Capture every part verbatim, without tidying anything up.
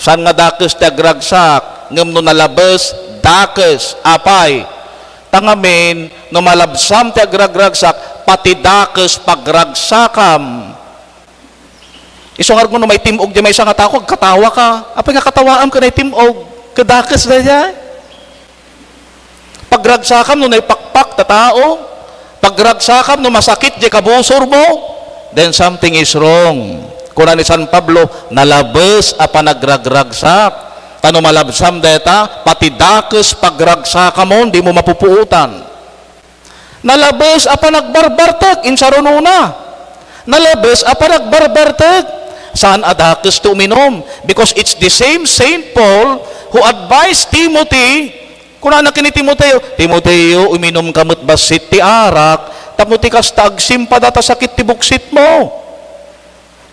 Saan nga dakes ti agragsak, ngem no nalabes, dakes. Apay? Ta ngamin, no malabsam ti agragragsak, pati dakes pagragsakam. Isu ngarud no maitim-og diay maysa nga tao, agkatawa ka. Apay nga katawaam ken naitim-og? Ket dakes daydiay. Pagragsakam no naipakpak ta tao, pagragsakam no masakit diay kabusormo, then something is wrong. Kuna ni San Pablo, nalabes a panagragragsak. Ta no malabsam dayta, pati dakes pagragsakamon, dimo mapupuotan. Nalabes a panagbarbartek, insarunona. Nalabes a panagbarbartek, saan a dakes ti uminum. Because it's the same Saint Paul who advised Timothy, kunana ken ni Timoteo, "Timoteo, uminumka met bassit ti arak, tapno ti kasta agsimpada ta sakit ti buksitmo."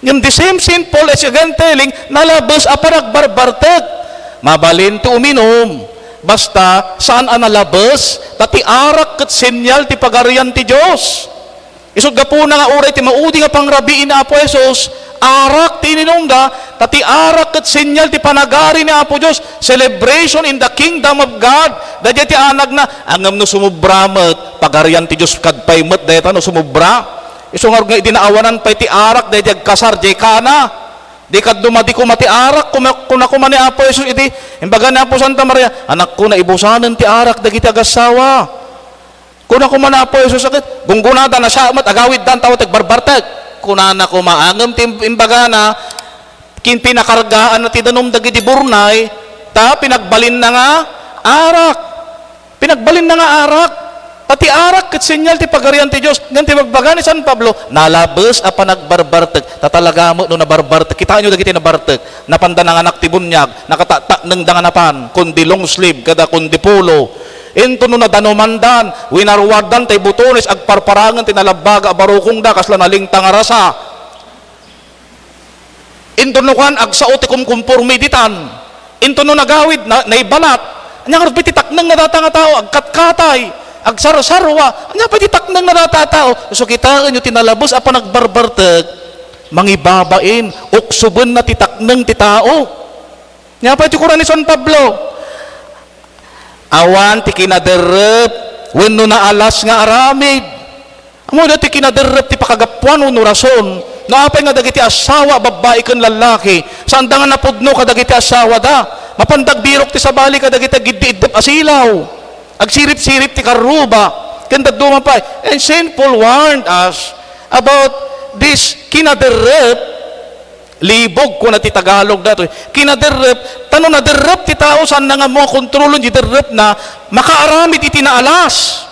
Ngem the same Saint Paul is again telling, nalabes a panagbarbartek. Mabalin ti uminum, basta saan a nalabes, ta ti arak ket senyal ti Pagarian ti Dios. Isut' gapuna nga uray ti maudi nga pangrabii ni Apo Jesus, arak ti ininumda, ta ti arak ket senyal ti panagari ni Apo Dios, celebration in the kingdom of God. Daydiay ti anagna, ngem no sumobra met, Pagarian ti Dios kad pay met dayta no sumobra. Isu ngarud nga idi naawanan pay ti arak, daydiay agkasar, diay Cana. Di kadno madi koma ti arak, kuma-, kuna koma ni Apo Jesus idi, imbaga ni Apo Santa Maria, "Anakko, naibusanen ti arak dagiti agassawa." Kuna koma ni Apo Jesus, ket gunggonada, nasiak met, agawiddan, ta awan ti agbarbartek. Kunana koma, ngem ti im-, imbagana, kin-, pinakargaanna ti danum dagiti burnay, ta pinagbalinna nga arak. Pinagbalinna nga arak. Ta ti arak ket senyal ti Pagarian ti Dios. Ngem ti bagbaga ni San Pablo, nalabes a panagbarbartek. Ta talaga met no nabarbartek. Kitaenyo dagiti nabartek. Napanda nanganak ti buniag, nakataktaknengda nga napan, kundi long sleeve, kada kundi polo. Inton no nadanumandan, winaruardan tay butones, agparparangen ti nalabbaga a barukongda, kasla nalingta nga rasa. Inton no kuan, agsao ti kumkumporme ditan. Inton no nagawid, na, naibalat. Ania ngarud pay ti takneng na data nga tao, agkatkatay, agsarsarwa. Ania pay ti takneng na data a tao? So kitaenyo ti nalabes a panagbarbartek, mangibabain, uksobenna ti takneng ti tao. Ania pay ti kuna ni San Pablo? Awan ti kinaderrep wenno naalas nga aramid. Ammoda ti kinaderrep ti pakagapuan wenno rason. No apay nga dagiti assawa, babbai ken lallaki, saanda nga napudno kadagiti assawada. Mapanda agbirok ti sabali kadagiti agiddiiddep a silaw. Agsiripsirip ti karruba. Ken dadduma pay. And Saint Paul warned us about this kinaderrep. Libog, kuna ti Tagalog datoy. Kinaderrep, ta no naderrep ti tao, saanna nga makontrolon ti derrepna, makaaramid iti naalas.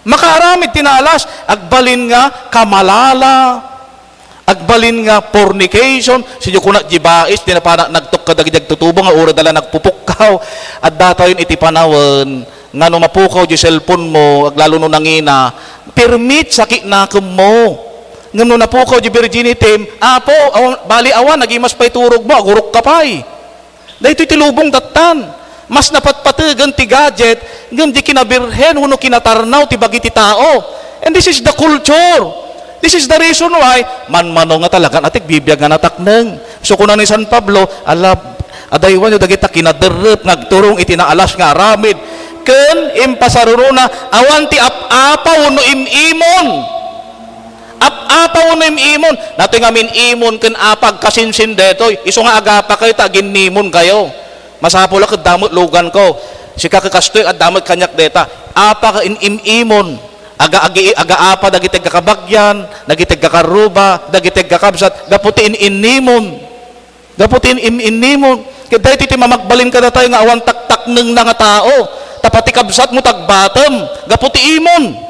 Makaaramid ti naalas, agbalin nga kamalala, agbalin nga fornication, sinyo kuna ti bais, ti napanak nagtuk kadagiti agtutubo nga uray da la nagpupukkaw. Adda tayon iti panawen, nga no mapukaw di cellphone mo, aglalo no nangina, permit sakit nakemmo. Ngem no napukaw di virginity, Apo, awan, bali awan, nagimas pay turog mo, agurok ka pay. Daytoy ti lubong dattan. Mas napatpategen ti gadget, ngem di kinabirhen wenno kinatarnaw ti bagi ti tao. And this is the culture. This is the reason why manmano nga talagan atik bibiag nga natakneng. So, kuna ni San Pablo, "Ala, adaywanyo dagita kinaderrep nga agturong iti naalas nga aramid, ken impasarunona, awan ti ap-apa wenno im-imon." Ap-apa wenno im-imon. Natoy nga min-imon ken apa agkasinsin detoy. Isu nga agapa kayo ta aginnimon kayo. Masapul a ket damo lugan ko. Sika ket kastoy, adda met kaniak deta. Apa ka in-im-imon. Aga-, agi-, agaapa dagiti agkakabagyan, dagiti agkakarruba, dagiti agkakabsat, gapu ti in-innimon. Gapu ti in-, in-, innimon. Ket daytoy ti mamagbalin kadatayo nga awan taktaknengna nga tao. Ta pati kabsatmo tagbatem, gapu ti imon.